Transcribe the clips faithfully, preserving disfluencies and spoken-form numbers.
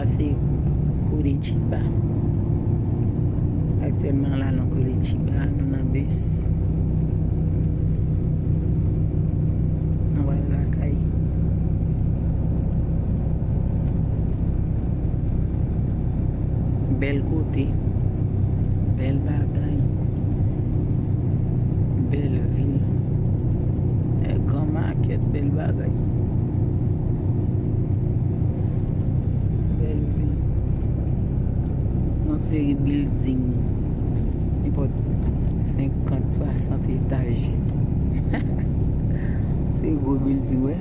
Se Curitiba. Aktyèlman la, nou Curitiba, nou nan bis. Nou pral lakay. Bèl kote, bèl bagay, bèl vil. E gran makèt, bèl bagay. Bèl vil. Yon seri bilding, nenpòt senkant, swasant etaj. Se gwo bilding, wi.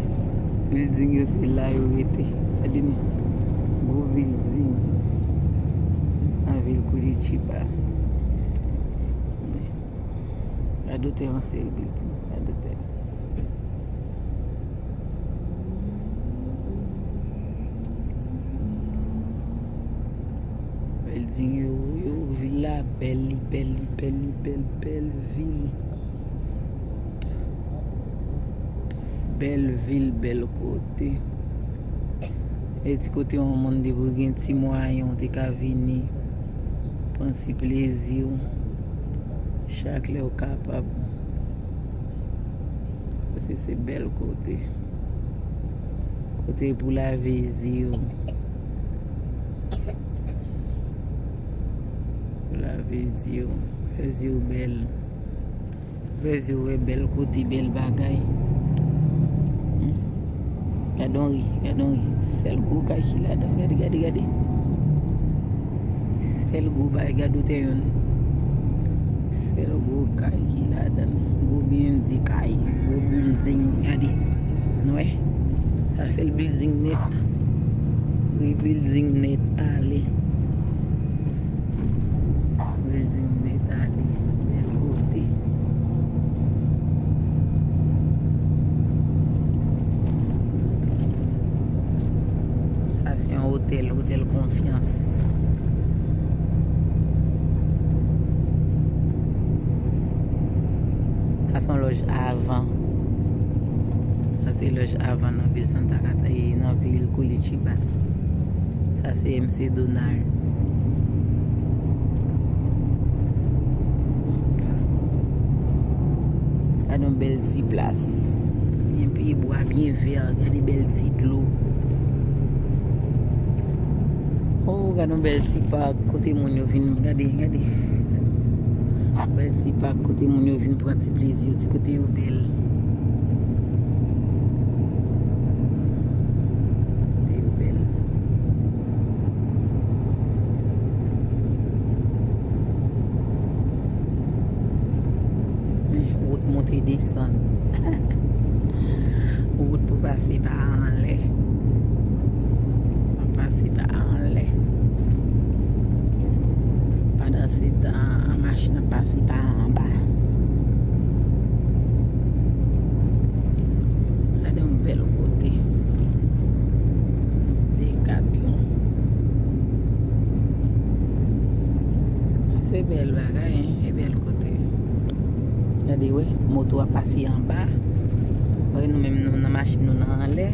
Bilding yo, se la yo rete. Gade men. Gwo bilding nan vil Curitiba. Gade otè, yon seri bilding. Gade otè. Bilding yo, yo, vil la bèl, li bèl, li bèl, li bèl, bèl vil. Bèl vil, bèl kote. E ti kote yon moun depi w gen ti mwayen, w te ka vini pran ti plezi w chak lè w kapab. Paske se bèl kote. Kote pou lave zye w. Pou lave zye w. Fè zye w bèl. Fè zye w wè bèl kote, bèl bagay. Hmm. Gade yon ri, gade yon ri. Sèl gwo kay ki ladan. Gade, gade, gade. Sèl gwo bay, gade otè youn. Sèl gwo kay ki ladan. Gwo bilding kay, gwo bilding, gade. Nou wè? Sa sèl bilding nèt. Wi, bilding nèt ale. Bilding nèt ale. Bèl kote. Sa se yon otèl, otèl Konfyans. Sa se yon lòj Avan. Sa se lòj Avan nan vil Santa Cata, e nan vil Curitiba. Sa se M C Donald. Gade yon bèl ti plas. Byen pye bwa, byen vè. Gade bèl ti dlo. Oh, gade yon bèl ti pak kote moun yo vin. Gade, gade. Bèl ti pak kote moun yo vin pran ti plezi yo. Ti kote yo bèl. Kote yo bèl. Wout monte desann. Wout pou pase pa anlè. Pase pa anlè. Pandansetan, machin ap pase pa anba. Gade yon bèl kote. Decathlon. Se bèl bagay, hein? E bèl kote. Gade, wè, moto a pase anba. Wè, nou menm, nou nan machin, nou nan anlè.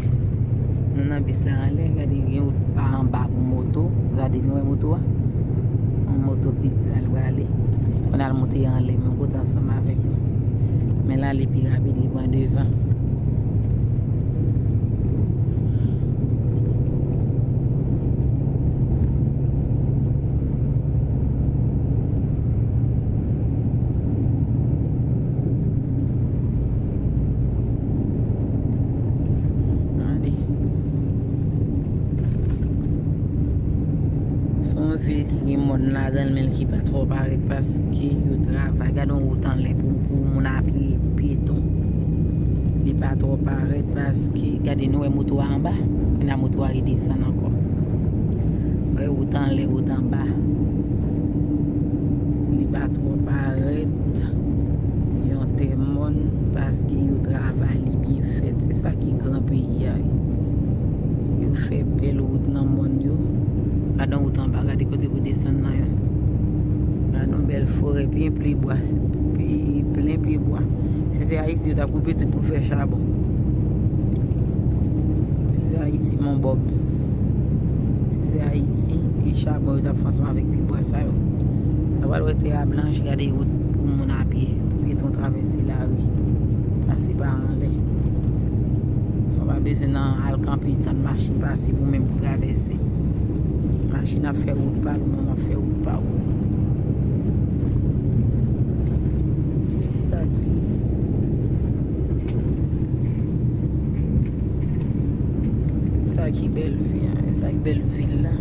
Nou nan bis la anlè. Gade, gen wout pa anba pou moto. Gade, nou wè moto a? Yon moto pizza l prale. Konn al monte anlè, men w kote ansanm avèk nou. Men l ale pi rapid, li pran devan. Gade. Se yon vil ki gen mòn ladan l, men ki pa twò parèt paske yo travay. Gade yon wout anlè pou, pou moun a pye, pyeton. Li pa twò parèt paske, gade, nou wè moto a anba. Kounye a moto a redesann ankò. Wè wout anlè, wout anba. Li pa twò parèt. Yon tè mòn paske yo travay li byen fèt. Se sa ki gran peyi a, wi. Yo fè bèl wout nan mòn yo. Gade yon wout anba, gade kote pou desann nan yo. Gade yon bèl forè, byen pye bwa, pye, plen pye bwa. Si se Ayiti, yo t ap koupe tout pou fè chabon. Si se Ayiti, mon bòbs. Si Se Ayiti, e chabon yo t ap fè ansanm avèk pye bwa sa yo. Sa pral wè tè a blanch, gade wout pou moun a pye, pou pyeton travèse lari, pase pa anlè. San w pa bezwen nan al kanpe, tann machin pase pou menm pou travèse. Machin ap fè wout pa l, moun ap fè wout pa ou. Se sa ki, se sa ki bèl vi a, se sa ki bèl vil la.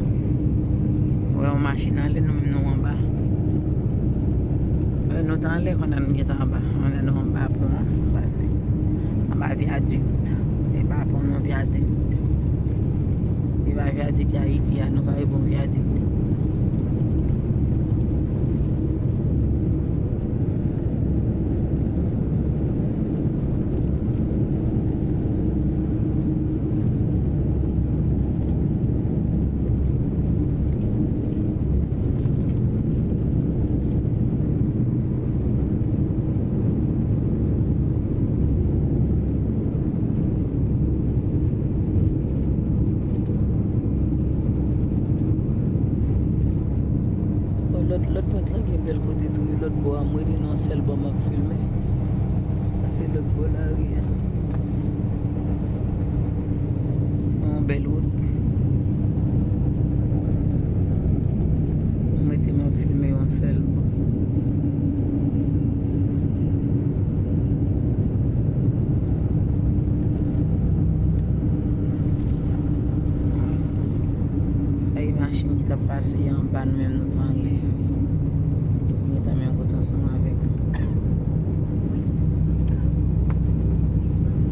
Ou wè yon machin ale, nou menm nou anba. Lè nou t anlè, pandan nou gentan anba, pandan nou anba pon an, nou pase anba vyadik. E pa pon non, vyadik. E pa vyadik Ayiti a, nou sa e bon vyadik. Bon, lòt, lòt pwent lan gen bèl kote tou wi. Lòt bò a, m rete nan yon sèl bò, m ap filme. Sa se lòt bò lari a. Yon bèl wout. M rete, m ap filme yon sèl bò. Ay, machin ki t ap pase anba nou menm, nou t anlè. Gentan menm kote ansanm avèk nou.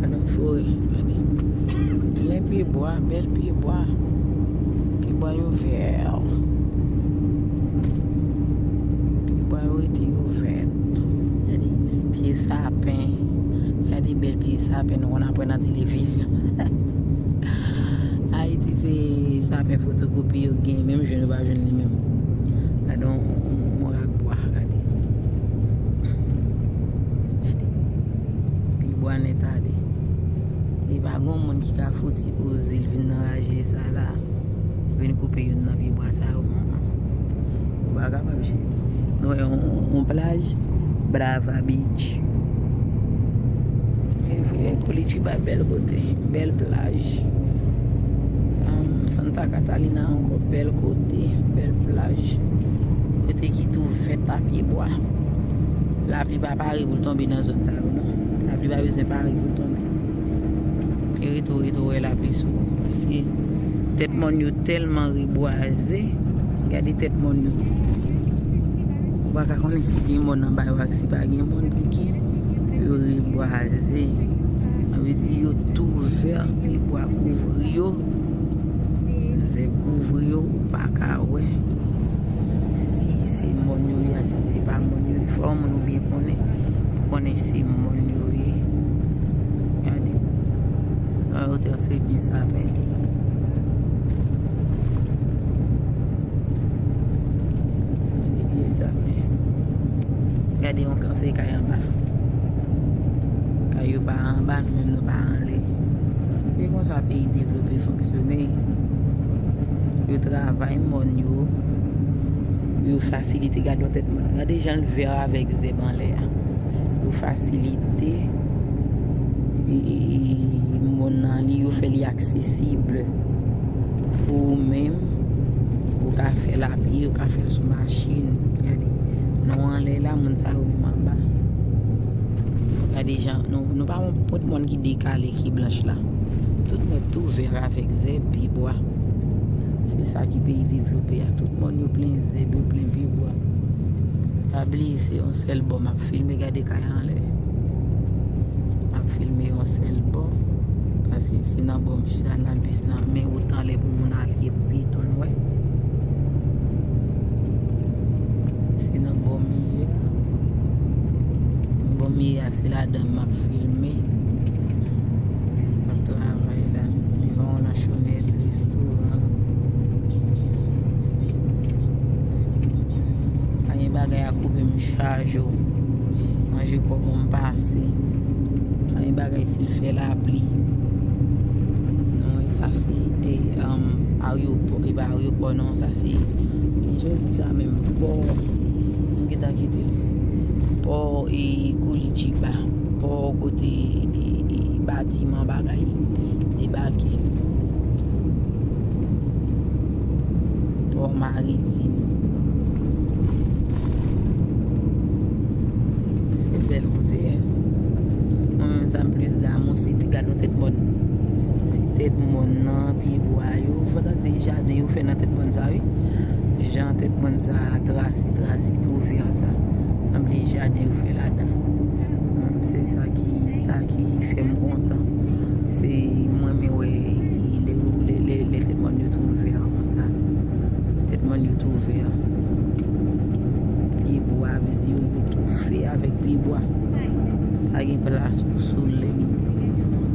Gade yon forè, gade. Plen pye bwa, bèl pye bwa. Pye bwa yo vè. Pye bwa yo rete yo vè. Gade, pye sapen. Gade bèl pye sapen nou konn ap wè nan televizyon. Ayiti se sapen fotokopi yo gen, menm jwenn ou pa jwenn li menm. Gade yon, yon, yon rak bwa, gade. Gade. Pi bwa nèt ale. E pa gon moun ki ka fouti oze l vin nan raje sa la. Vin koupe youn nan pye bwa sa yo. Mm, mm. Ou pa kapab, cheri. Nou wè yon, yon plaj, Brava Beach. E vre, Curitiba bèl kote, bèl plaj. Ahn, Santa Catalina ankò, bèl kote, bèl plaj. Kote ki tou vèt a pye bwa. Lapli pa pare pou l tonbe nan zòn sa yo, non. Lapli pa bezwen pare pou l tonbe. E rete w, rete w wè lapli sou ou. Paske tèt mòn yo tèlman rebwaze. Gade tèt mòn yo. Ou pa ka konnen si gen mòn anba yo ak si pa gen mòn, pouki yo rebwaze. Sa vle di yo tou vè, pye bwa kouvri yo. Zèb kouvri yo, ou pa ka wè si se mòn yo ye ak si se pa mòn yo ye. Fò moun ou byen konnen, pou konnen se mòn yo ye. Gade. Nan wotè se pye sapen. Se pye sapen. Gade yon kan se kay anba. Kay yo pa anba, nou menm nou pa anlè. Se konsa peyi devlope fonksyone. Yo travay mòn yo. Yo fasilite, gade yon tèt mòn. Gade jan l vè avèk zèb anlè a. Yo fasilite, e, e, e, mòn nan, li, yo fè li aksesib pou ou menm. Ou ka fè l a pye, ou ka fè l sou machin. Gade, nou anlè la, moun sa yo menm anba. Gade jan, nou, nou pa wè yon pwent mòn ki dekale, ki blanch la. Tout nèt tou vè avèk zèb, pye bwa. Se sa ki peyi devlope a. Tout mòn yo plen zèb, yo plen pye bwa. Pa bliye, se yon sèl bò m ap filme, gade kay anlè. M ap filme yon sèl bò, paske se nan bò m chita nan bis lan, men wout anlè pou moun a pye, pou pyeton, wè. Se nan bò m ye a. Bò m ye a, se ladan m ap filme. M ap travay la, devan yon lanchonèt, restoran. Pa gen bagay a koupe m chaje w. Manje kòb ou m pase. Pa gen bagay si l fè lapli. Nou wè sa se, e, um, Aryopò, e pa aryopò non, sa se, e, jodi sa menm, pò, m gentan kite l. Pò, e, Curitiba, pò kote, e, e, batiman bagay debake. Pò maritim. Se bèl kote, en. Mwen menm, sa m plis damou, se te gad yon tèt mòn. Se tèt mòn nan, pyebwa yo. Fò tande jaden yo fè nan tèt mòn sa, wi. Jan tèt mòn sa trase, trase, tou vè sa. Sanble jaden yo fè ladan. Mwen menm, se sa ki, sa ki fè m kontan. Se mwen, men wè, lè, lè, lè, lè tèt mòn yo tou vè konsa. Tèt mòn yo tou vè. Pyebwa, vle di yo, yo toufe avèk pyebwa. Pa gen plas pou solèy,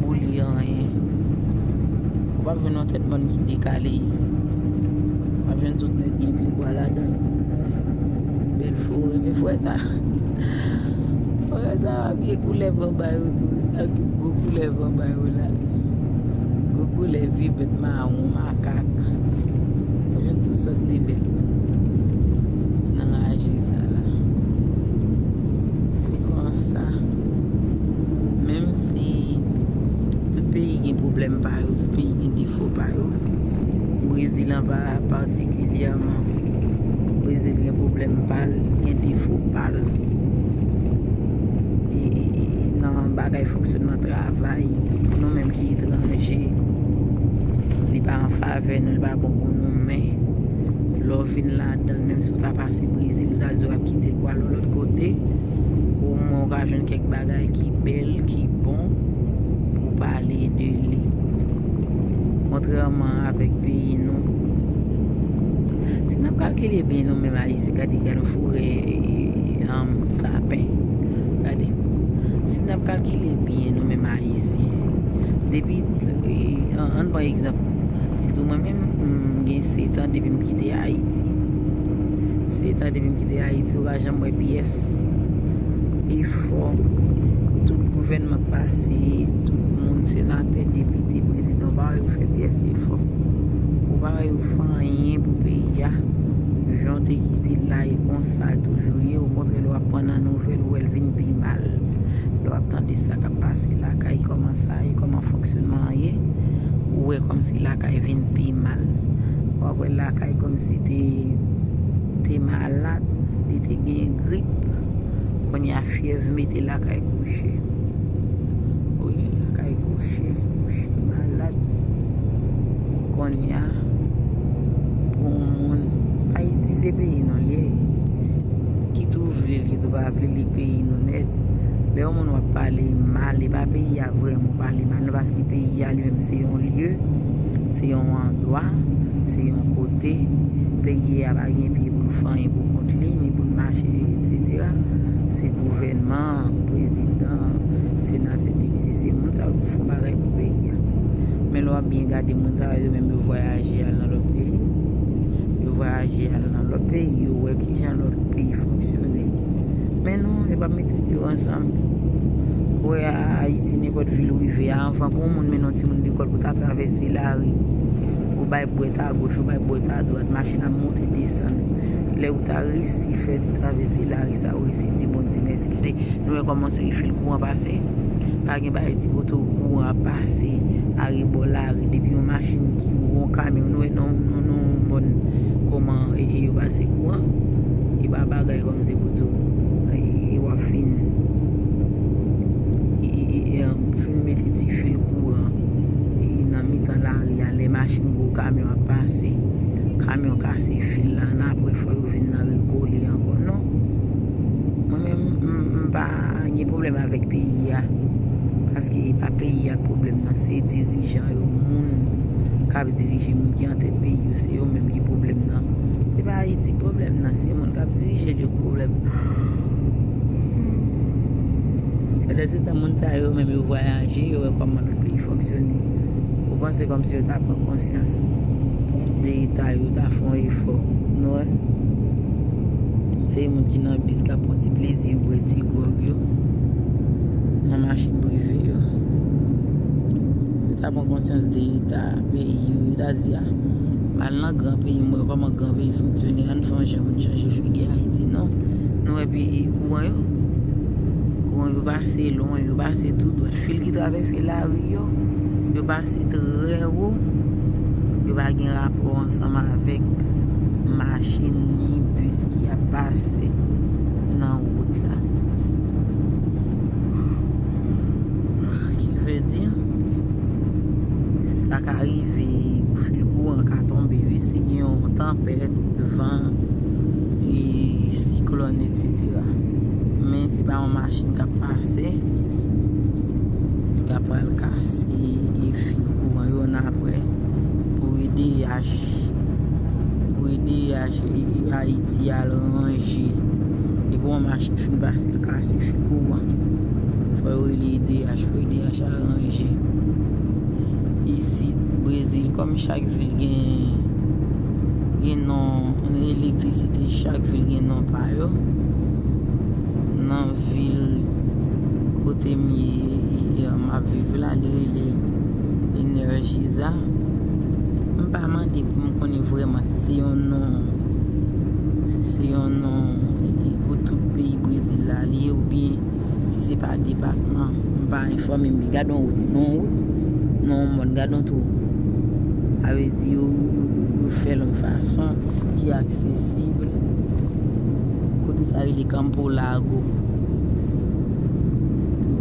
pou li anyen. Ou p ap jwenn yon tèt mòn ki dekale isit. W ap jwenn tout nèt gen pyebwa ladan yo. Bèl forè, men frè sa. Frè sa, w ap gen koulèv anba yo tou. W ap gen gwo koulèv anba yo la. Gwo koulèv, vye bèt mawon, makak. W ap jwenn tout sòt de bèt nan raje sa la. Se konsa. Menm si tout peyi gen pwoblèm pa yo, tout peyi gen defo pa yo. Brezil an pa patikilyèman. Brezil gen pwoblèm pa l, gen defo pa l. E, e, e, nan bagay fonksyònman travay, nou menm ki etranje, li pa an favè nou, li pa bon pou nou, men lè w vin ladan l, menm si w ta pase Brezil, ou ta di w ap kite l pou al yon lòt kote, omwen w ka jwenn kèk bagay ki bèl, ki bon, pou pale de li. Kontrèman avèk peyi nou, si n ap kalkile byen, nou menm Ayisyen, gade, gade yon forè, um, sapen. Gade. Si n ap kalkile byen, nou menm Ayisyen, depi, e, an, ann pran egzanp, sitou mwen menm, m gen sèt an depi m kite Ayiti. Sèt an depi m kite Ayiti, ou pa janm wè pyès efò. Tout gouvènman k pase, tout moun, senatè, depite, prezidan, pa wè yo fè pyès efò. Ou pa wè yo fè anyen pou peyi a. Jan w te kite l la, e konsa l toujou ye. Okontrè, lè w ap pran nan nouvèl, ou wè l vin pi mal. Lè w ap tande sa k ap pase lakay, kòman sa ye, kòman fonksyònman an ye, ou wè kòmsi lakay vin pi mal. W ap wè lakay kòmsi te, te malad, li te gen grip. Kounye a, fyèv mete lakay kouche. Wi, lakay kouche, kouche malad. Kounye a, pou yon moun, Ayiti se peyi nou l ye. Kit ou vle l, kit ou pa vle l, li peyi nou nèt. Lè yon moun w ap pale mal, e pa peyi a vrèman w pale mal, non, paske peyi a li menm se yon lye, se yon andwa, se yon kote. Peyi a pa gen pye pou l fè anyen pou kont li, ni pou l mache, etsetera. Se gouvènman, prezidan, senatè, depite, se moun sa yo ki fè yon bagay pou peyi a. Men lè w ap byen gade, moun sa yo menm yo vwayaje al nan lòt peyi. Yo vwayaje al nan lòt peyi, yo wè kijan lòt peyi fonksyone. Men non, yo p ap met tèt yo ansanm. Ou wè Ayiti, nenpòt vil ou rive a, anvan pou yon moun mennen yon timoun lekòl pou ta travèse lari, ou bay bwèt agoch, ou bay bwèt adwat, machin ap monte desann. Lè ou ta resi fè ti travèse lari sa, ou resi di Bondye mèsi. Gade, nou wè kòman se fil kouran pase. Pa gen bagay ti poto kouran ap pase arebò lari. Depi yon machin ki wo, yon kamyon, nou wè nan, nan, nan yon mòn kòman e, e yo pase kouran. E pa bagay kòm se poto. E, e w ap fin, e, e, e, e, fin mete ti fil kouran, e, nan mitan lari a, lè machin gwo, kamyon ap pase. Kamyon kase fil la, annapre fò yo vin nan rekole ankò. Non. Mwen menm, m, m pa gen pwoblèm avèk peyi a. Paske e pa peyi a k pwoblèm nan, se dirijan yo, moun k ap dirije, moun ki antèt peyi yo, se yo menm ki pwoblèm nan. Se pa Ayiti k pwoblèm nan, se moun k ap dirije l yo k pwoblèm. Pandan se tan, moun sa yo menm yo vwayaje, yo wè kòman lòt peyi fonksyone. Ou panse kòmsi yo ta pran konsyans de eta yo, ta fè yon efò. Nou wè? Se moun ki nan bis k ap pran ti plezi yo, bwè ti gwòg yo nan machin prive yo. Yo ta pran konsyans de eta peyi yo, yo ta di, a, M al nan gran peyi, m wè kòman gran peyi fonksyone. Ann fè yon jan pou n chanje figi Ayiti, non? Nou wè peyi kouran yo? Kouran yo pase lwen, yo pase tou dwat. Fil ki travèse lari yo, yo pase trè wo. Yo pa gen rapò ansanm avèk machin ni bis ki ap pase nan wout la. Ki vle di, sa ka rive, fil kouran ka tonbe, wi, si gen yon tanpèt, van, e, siklòn, etsetera. Men se pa yon machin k ap pase, k ap pral kase, e, fil kouran yo nan apre pou E D H, pou E D H, e, Ayiti al ranje. Depi yon machin fin pase, l kase fil kouran. Fò yo rele E D H pou E D H al ranje. Isit, Brezil, kòm chak vil gen, gen non elektrisite, chak vil gen non pa yo. Nan vil kote m ye, m ap viv la, li rele Energisa. M pa mande pou m konnen vrèman si se yon non, si se yon non, e, e, pou tout peyi Brezil la li ye, oubyen si se pa depatman, m pa enfòme, men gade yon wout, non wout, non mòn, gade yon twou. Sa vle di yo, yo, yo, yo fè l yon fason ki aksesib. Kote sa rele Campo Largo.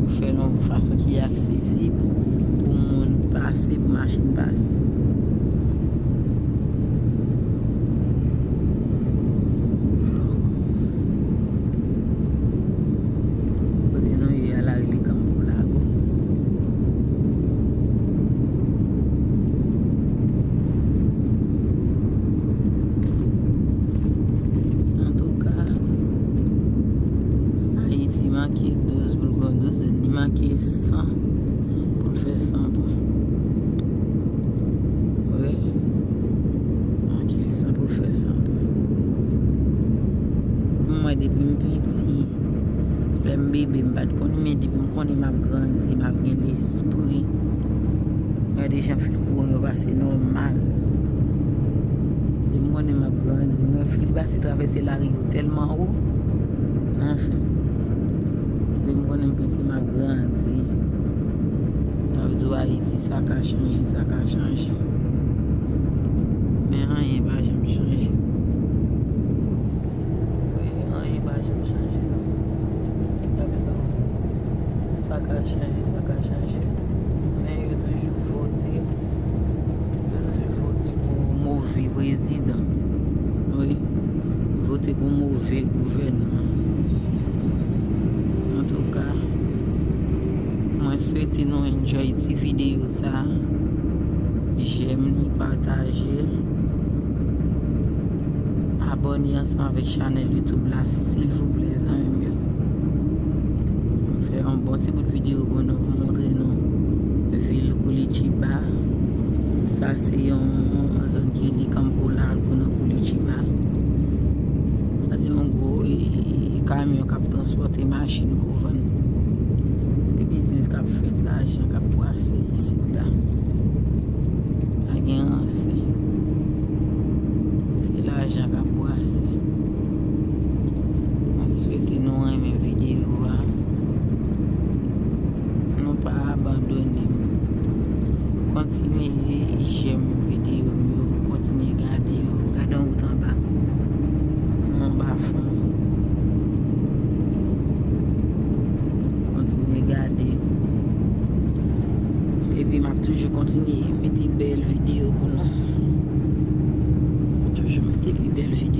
Yo fè l yon fason ki aksesib pou moun pase, pou machin pase. Kote nou ye a la, rele Campo Largo. Antouka, Ayiti manke douz pou l gon douz, li manke san pou l fè san pwen. Wi. Manke san pou l fè san pwen. Mwen, depi m piti, lè m bebe, m pa t konn, men depi m konnen m ap grandi, m ap gen lespri. Gade jan fil kouran yo pase nòmal. Depi m konnen m ap grandi, mwen fil ki pase travèse lari yo tèlman wo. Anfen. Depi m konnen m piti, m ap grandi. Y ap di w Ayiti, sa ka chanje, sa ka chanje. Men anyen pa janm chanje. Wi, anyen pa janm chanje, non. Y ap di w, sa ka chanje, sa ka chanje. Men yo toujou vote. Yo toujou vote pou move prezidan. Wi. Vote pou move gouvènman. Antouka, mwen swete nou enjoy ti videyo sa. J'aime li, pataje l. Abòne ansanm avèk chanèl YouTube la, silvouplè, zanmi m yo. M fè yon bon ti bout videyo pou nou, pou montre nou vil Curitiba. Sa se yon zòn ki rele Campo Largo nan Curitiba. Gade yon gwo, e, e, kamyon k ap transpòte machin pou vann. Se biznis k ap fèt, lajan k ap brase isit la. Pa gen ranse. Se lajan k ap brase. Mwen swete nou renmen videyo a. Nou pa abandone m. Kontinye j'aime videyo m yo. Kontinye gade yo. Gade yon wout anba. Anba fon. Kontinye gade. Epi m ap toujou kontinye mete bèl videyo pou nou. Toujou mete pi bèl videyo.